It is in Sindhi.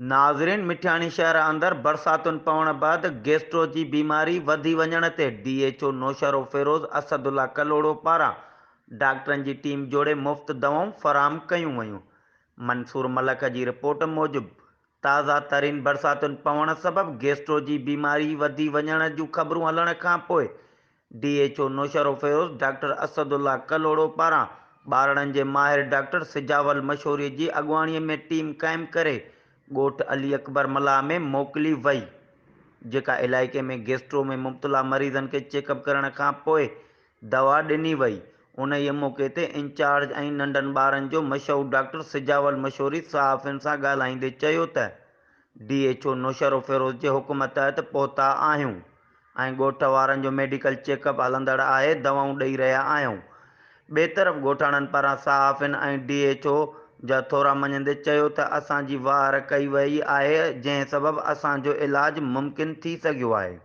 ناظرين مٺياڻي شهر اندر برساتن پوڻ بعد گيسٽرو جي بيماري وڌي وڃڻ تي D H O Naushahro Feroze Asadullah Kalhoro پاران ڊاڪٽرن جي ٽيم جوڙي مفت دوائون فراهم ڪيون ويون منصور ملڪ جي رپورٽ موجب تازه ترين برساتن پوڻ سبب گيسٽرو جي بيماري وڌي وڃڻ جون خبرون هلڻ کانپوء D H O Naushahro Feroze doctor Asadullah Kalhoro پاران ٻارڙن جي ماهر ڊاڪٽر سجاول مشوري جي اڳواڻي ۾ ٽيم قائم ڪري ڳوٺ علي اڪبر ملاح ۾ موڪلي وئي جيڪا علائقي ۾ گيسٽرو ۾ مبتلا مريضن کي چيڪ اپ ڪرڻ کانپوء دوا ڏني وئي انهيء موقعي تي انچارج ۽ ننڍن ٻارن جو مشهور ڊاڪٽر سجاول مشوري صحافين سان ڳالهائيندي چيو ته ڊي ايڇ او نوشهروفيروز جي حڪم تحت پهتا آهيون ۽ ڳوٺ وارن جو ميڊيڪل چيڪ اپ هلندڙ آهي دوائون ڏئي رهيا آهيون. ٻئي طرف ڳوٺاڻن پاران صحافين ۽ ڊي ايڇ او جا ٿورا مڃيندي چيو ته اسان جي واهر ڪئي وئي آهي جنهن سبب اسان جو علاج ممڪن ٿي سگهيو آهي.